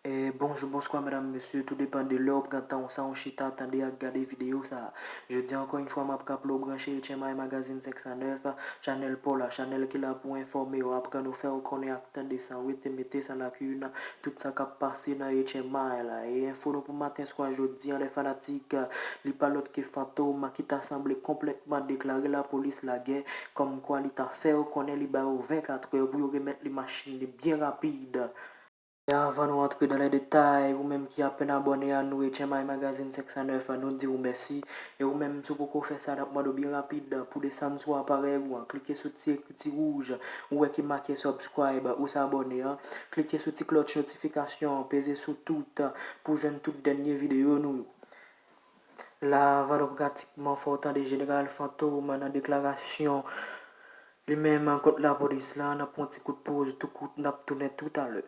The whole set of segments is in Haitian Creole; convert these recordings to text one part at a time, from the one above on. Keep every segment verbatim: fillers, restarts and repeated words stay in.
E, bonjou, bonswa, medam, mesye, tou depann de lè w pran tan w sa w chita, tande ak gade videyo sa a. Jodi a, ankò yon fwa, m ap raple w branche H M I Magazine senk san nèf, chanèl pa w la, chanèl ki la pou enfòme w, aprann w, fè w konnen ak tande san rete, mete san lakin, tout sa k ap pase nan H M I la. E enfo nou pou maten swa jodi a, lè fanatik, li pa lòt ke Fantom ki ta sanble konplètman deklare lapolis lagè, kòmkwa li ta fè yo konnen li ba yo vennkatrè pou yo remèt li machin li byen rapid. E avan nou antre dan lè detay, ou menm ki apèn abòne a nou, H M I Magazine senk san nèf, nou di w mèsi. E ou menm, si w poko fè sa, n ap mande w byen rapid pou desann sou aparèy ou an, klike sou ti ekriti wouj ou wè ki make subscribe ou s abòne an, klike sou ti klòch notifikasyon an, peze sou tout pou jwenn tout dènye videyo nou yo. La, avan nou pratikman fè w tande Jeneral Fantom nan deklarasyon li menm kont lapolis la, n ap pran ti kout poz tou kout, n ap tounen toutalè.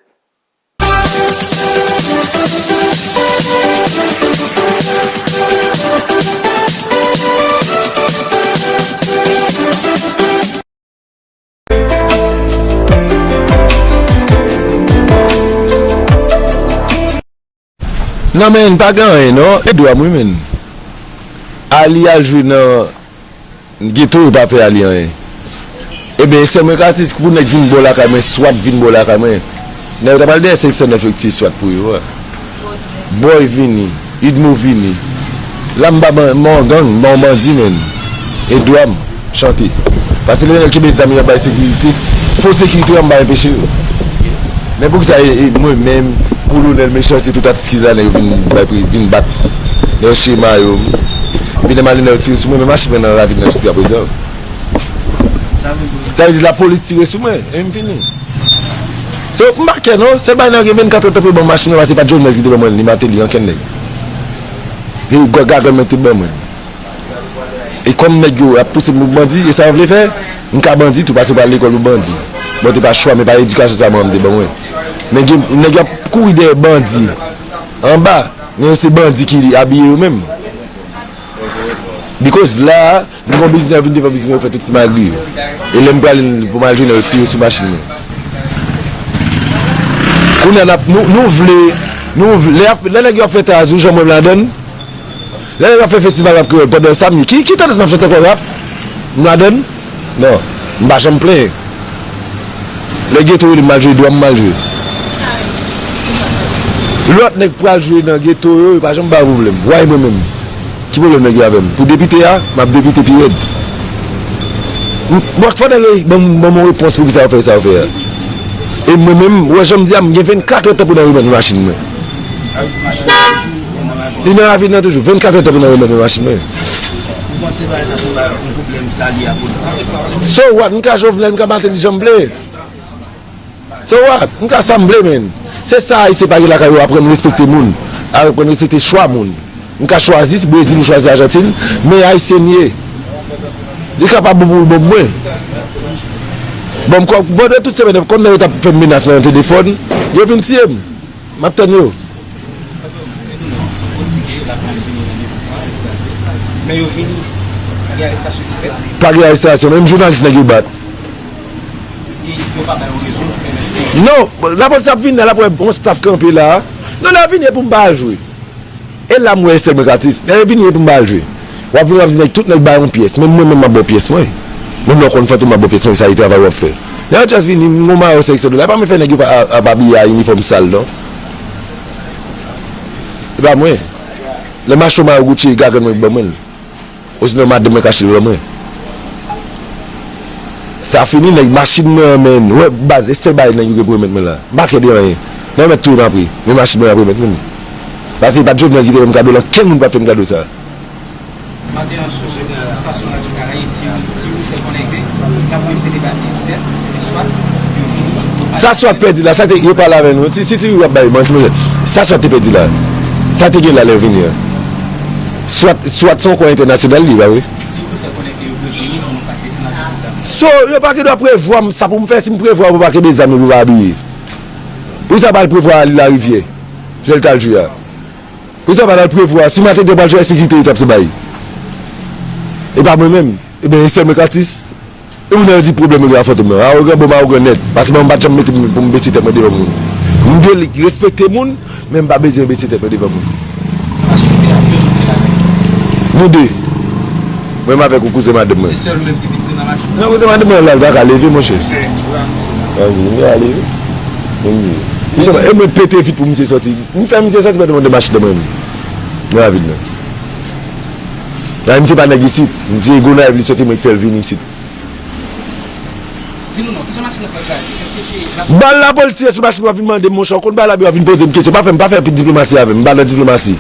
Non, men, pa gen anyen, non. E dwa m, wi, men. Ali al jwe nan geto, yo pa fè Ali anyen. Ebyen, e sèl mwen ka di, pou nèg vin bò lakay mwen, swat vin bò lakay mwen. Nèg yo ta pral dèyè seleksyon nèf yo ki tiye swat pou yo a. Boy vini, Idmo vini. La m pa ban, m pa yon gang, m pa yon bandi, men. E dwa m chante. Paske lè nèg kenbe zam yo ap bay sekirite, fo sekirite yo, m pa enpeche yo. Men poukisa e, e mwen menm, pou Lonèl Mechanste, tout atis ki la, nèg yo vin bay pri, vin bat. Nèg yo chire mayo m. Epi lè m ale, nèg yo tire sou mwen, men machin mwen nan ravin nan jiskaprezan. Sa vle di lapolis tire sou mwen, e m fini. So, m pa kè non, sèl bagay nan gen vennkatrè tan pou yo ban m machin nan, paske se pa t Jovenel ki te ban mwen l, ni Martelly, ankenn nèg. Se gagòl mwen te ban mwen. E kòm nèg yo ap pouse m pou bandi, e sa yo vle fè, m ka bandi tou, paske m pral lekòl pou bandi. Bon, te pa chwa, men pa edikasyon sa manman m te ban mwen. Men gen nèg yo ap kouri dèyè bandi anba, men yo se bandi ki abiye yo menm. Because la, m gon biznis, yo vin devan biznis mwen, yo fè tout ti magri yo. E lè m prale pou m al jwenn yo, yo tire sou machin mwen. Kounye a n ap, nou, nou vle, nou vle, lè, lè nèg yo ap fè traz ou, jan mwen m ladann, lè nèg yo ap fè festival rap kreyòl pandan samdi, ki, ki tandans m ap chante ankò rap? M ladann? Non. M pa janm plenyen. Lè geto rele m al jwe, dwa m m al jwe. Lòt nèg pral jwe nan geto yo, yo pa janm ba yo pwoblèm. Why mwen menm? Ki pwoblèm nèg yo avè m? Pou depite a, m ap depite pi rèd. M, bon, fò nèg yo ban m, ban m yon repons pou kisa yo fè sa yo fè a. E mwen menm, ou wè jan m di a, m gen vennkatrè tan pou nan remèt mwen machin mwen. Li nan ravin nan toujou. Vennkatrè tan pou nan remèt mwen machin mwen. Ou panse bagay sa se yon bagay, yon pwoblèm ki ta lye a politik? So what? M ka Jovenel, m ka Martelly, jan m vle. So what? M ka sa m vle, men. Se sa Ayisyen pa gen lakay yo, aprann respekte moun. Aprann respekte chwa moun. M ka chwazi si Brezil ou chwazi Ajantin, men Ayisyen m ye. Li kapab bon pou l bon pou mwen. Bon, m kò, bon, de tout semèn, kòm nèg yo t ap fè m menas nan telefòn, yo vin tiye m. M ap tann yo. Men yo vini, pa gen arestasyon ki fèt. Pa gen arestasyon, menm jounalis nèg yo bat. Yo pa bay yon rezon pou pèmèt ke... Non, lapolis ap vini la, l ap wè yon staff kanpe la. Non, lè yo vini, e pou m pa al jwe. E la m wè e sèl mwen k atis. Lè yo vini, e pou m pa al jwe. W ap vin, w ap di nèg, tout nèg bay yon pyès. Menm mwen menm, m ap ba w pyès mwen. Menm lè w konn Fantom, m ap ba w pyès mwen, sa e travay w ap fè. Lè yo just vini, m gon mayo sèk sèl la. E pa mwen fè nèg yo pa ap abiye a inifòm sal, non. E pa mwen. Lè m achte yon mayo Gucci, e gagann mwen ki ban mwen l. Osinon madanm mwen k achte l ban mwen. Sa fini, nèg, machin mwen an, men, wè, baz, e sèl bagay nèg yo gen pou remèt mwen la. M pa kè de anyen. Nan remèt tou yo m ap ri. Men machin mwen ap remèt mwen. Paske e pa t Jovenel ki te fè m kado la, kenn moun pa fè m kado sa. Maten an sou estasyon Radyo Karayib, Ti Wi, Ti Wi fè konnen ke lapolis te debake, sèt, se te swat, yo vini. Sa swat pèdi la, sa te, yo pale avè nou. Ti, ti, Ti Wi ap bay manti, monchè. Sa swat te pèdi la. Sa te gen la lè yo vini an. Swat, swat se yon kò entènasyonal li, pa vre? Ti Wi fè konnen ke yo bloke li, men yo pa t desann avèk yo. So, yo pa gen dwa prevwa m, sa pou m fè, si m prevwa yo pou pa kenbe zam yo, pou pa abiye. Pou sa pa al prevwa al Larivyè, lè l t al jwe a. Poukisa w pa t al prevwa? Si maten te pral jwe, se ki te etap se bay? E pa mwen menm. Ebyen, e sèl mwen k atis. E moun nan yo di pwoblèm yo gen a Fantom nan. Awogan, bon, m awogan nèt. Paske mwen m pa t janm mete m pou m bese tèt mwen devan moun. M dwe respekte moun, men m pa bezwen bese tèt mwen devan moun. Nou de. Mwen m avèk yon kouzen madanm mwen. Se sèl ou menm ki vin nan machin nan? Non, kouzen madanm mwen la, l pa ka leve, monchè. Anvi, m ale wi. M di. E mwen pete vit pou misye sòti. M fè misye sòti pandan mwen de machin nan mwen menm. Nan ravin nan. Nan misye pa nèg isit. Misye Gonayiv li sòti, mwen k fè l vin isit. Di nou non, kijan machin nan fè kraze? Èske se la... Bal la, pou l tire sou machin, w ap vin mande m, monchè, w konn bagay la, w ap vin poze m kesyon. Pa fè m, pa fè diplomasi avè m, m pa nan diplomasi.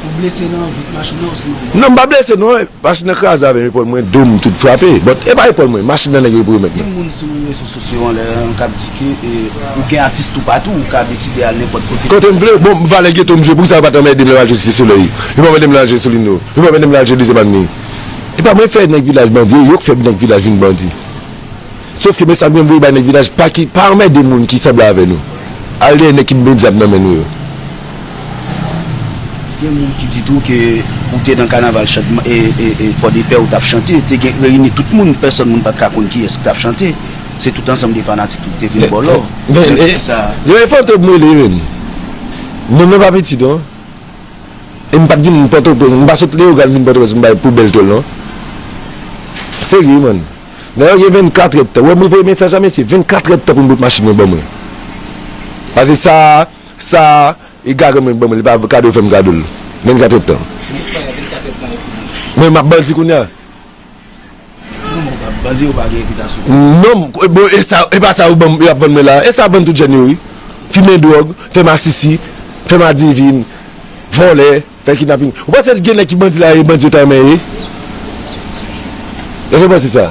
Ou blese nan vit machin nan osnon? Non, m pa blese non. Machin nan kraze avè m, epòl mwen, do m tout frape. But e pa epòl mwen, machin nan nèg yo pou remèt mwen. Gen moun sou rezo sosyo an lè an k ap di ke, e, ou gen atis toupatou, ou ka deside al nenpòt kote. Kote m vle, bon, valè geto m jwe, poukisa yo pa t anmède m lè m al jwe Site Solèy? Yo pa anmède m lè al jwe Solino. Yo pa anmède m lè al jwe Dezyèm Avni. E pa mwen fè nèg vilaj bandi, e yo k fè nèg vilaj vin bandi. Sòf ke mesaj mwen voye bay nèg vilaj, pa ki, pa anmède moun ki sanble avè nou. Al dèyè nèg ki met zam nan men nou yo. Gen moun ki di tou ke ou te nan kanaval chan-, e, e, e, Pòdepè, ou t ap chante, te gen reyini tout moun, pèsòn moun pa t ka konn kiyès ki t ap chante. Se tout ansanm de fanatik tou ki te vin ba w love. Men, men, men, e, sa, yo e Fantom mwen rele, men. Non, men pa piti non. E m pa t vin Pòtoprens, m pa sot Leyogàn vin Pòtoprens pou m bay pou bèl tòl non. Serye, man. Nèg yo gen vennkatrè tan. Ou wè mwen voye mesaj la, mesye, vennkatrè tan pou m bout machin mwen ban mwen. Paske sa, sa, e garan mwen ban mwen, li pa kado fè m kado l. Vennkatrè tan. Men m ap bandi kounye a. Non, men w pa bandi, ou pa gen repitasyon. Non, bon, e sa, e pa sa yo ban m, y ap vann mwen la. E sa vann tout jèn yo, wi. Fimen dwòg, fè masisi, fè madivin, vòlè, fè kidnapin. Ou panse gen nèg ki bandi la, e bandi yo ta renmen ye? Èske w panse sa?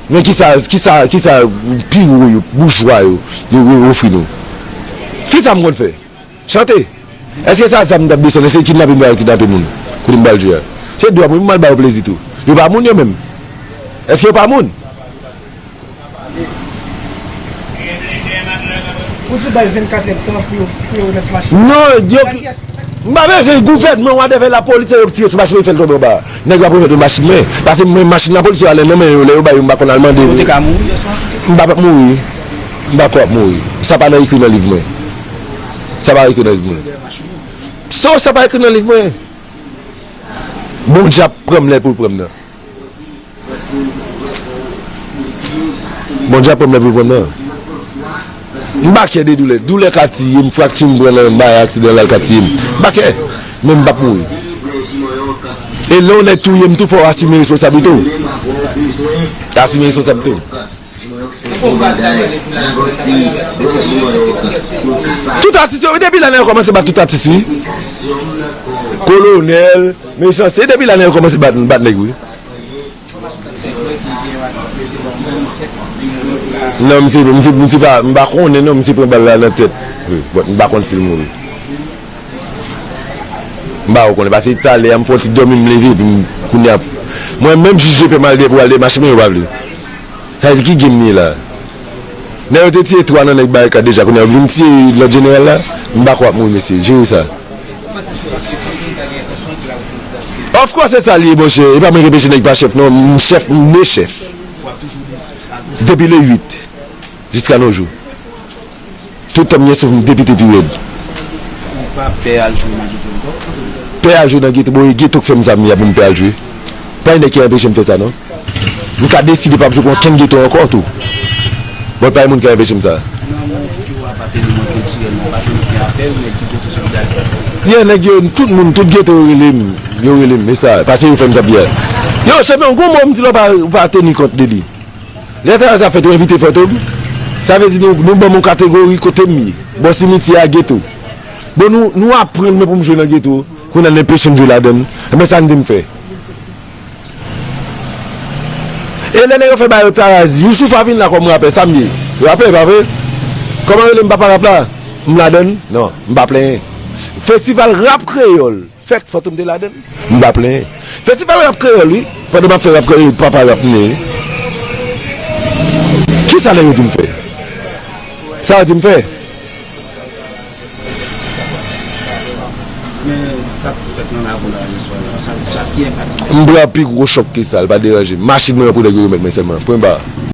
Men kisa, kisa, kisa pi wo yo, boujwa yo, yo, yo ofri nou? Kisa m konn fè? Chante. Èske sa zam m t ap desann? Èske kidnape m pral kidnape moun? Kote m pral jwe a? Se dwa mwen pou m al ba yo plezi tou. Yo pa moun yo menm. Èske yo pa moun? Ou di bay vennkat èdtan pou yo, pou yo remèt machin. Non, yo ki, m pa bezwen gouvènman, whatever, lapolis, se yo k tire sou machin mwen, fè l tonbe anba. Nèg yo ap remèt mwen machin mwen. Paske mwen, machin lapolis yo ale nan men yo, lè yo ba yo, m pa konn al mande. Ou te ka mouri yè swa? M pa p ap mouri. M pa kwè ap mouri. Sa pa nan ekri nan liv mwen. Sa pa ekri nan liv mwen. So, sa pa ekri nan liv mwen. Bondye ap pran m lè pou l pran m nan. Bondye ap pran m lè pou l pran m nan. M pa kè de doulè. Doulè ka tiye m, frakti m pran nan bay aksidan la, l ka tiye m. M pa kè. Men m p ap mouri. E lè yon nèg touye m tou, fò w asime responsablite w. Asime responsablite w. Tout atis yo, wi, depi la nèg yo kòmanse bat tout atis, wi. Kolonèl, mechan, se depi la nèg yo kòmanse bat, bat nèg, wi. Non, misye, misye, misye pa, m pa konnen non, misye pran bal la nan tèt. Wi, but m pa konn si l mouri. M pa konnen, paske talè a m fè yon ti dòmi, m leve, epi m, kounye a, mwen menm jij de pè m al de pou al de machin, men yo pa vle. Sa vle di ki game n ye la? Nèg yo te tiye twa nan nèg Barikad deja, kounye a yo vin tiye lòt jeneral la? M pa kwè ap mouri, mesye. Jere sa. Of course, se sa l ye, monchè. E pa mwen ki anpeche nèg pa chèf, non. M chèf, m de chèf. Depi le uit, jiska nos jours. Tout tan m gen souf, m depite pi rèd. Ou pa pè al jwe nan geto ankò? Pè al jwe nan geto, bon, e geto k fè m sa m ye a pou m pè al jwe. Pa gen nèg ki anpeche m fè sa, non. M ka deside p ap jwe pou okenn geto ankò tou. Bon, pa gen moun ki ka anpeche m sa. Nan moun ki w apateni nan kiltirèlman, pa jwenn okenn apèl, nèg ki pote solidarite ak ou? Ye, nèg yo, tout moun, tout geto yo rele m. Yo rele m, e sa, paske yo fè m sa byen. Yo, chanpyon, gon mo m di la, w pa, w pa teni kont de li. Lè travay sa fèt, ou envite Fantom. Sa vle di nou, nou ban m yon kategori kote m ye. Bò simityè a, geto. Bon, nou, nou aprann mwen pou m jwe nan geto. Kounye a, n anpeche m jwe ladann. Enben, sa n di m fè? E lè nèg yo fè bagay yo taraz, Youssoupha vin la kòm rapè, sa m ye? Rapè, pa vre? Kòman yo rele m papa rap la? M ladann? Non, m pa plenyen. Festival rap kreyòl. Fèk Fantom te ladann. M pa plenyen. Festival rap kreyòl, wi. Pandan m ap fè rap kreyòl, papa rap m ye, wi. Kisa nèg yo di m fè? Sa yo di m fè? Men, Sa k fèt nan lakou la yè swa la, sa, sa ki enpak li fè? M pran pi gwo chòk ke sa, l pa deranje m. Machin mwen an pou nèg yo remèt mwen sèlman. Pwen ba.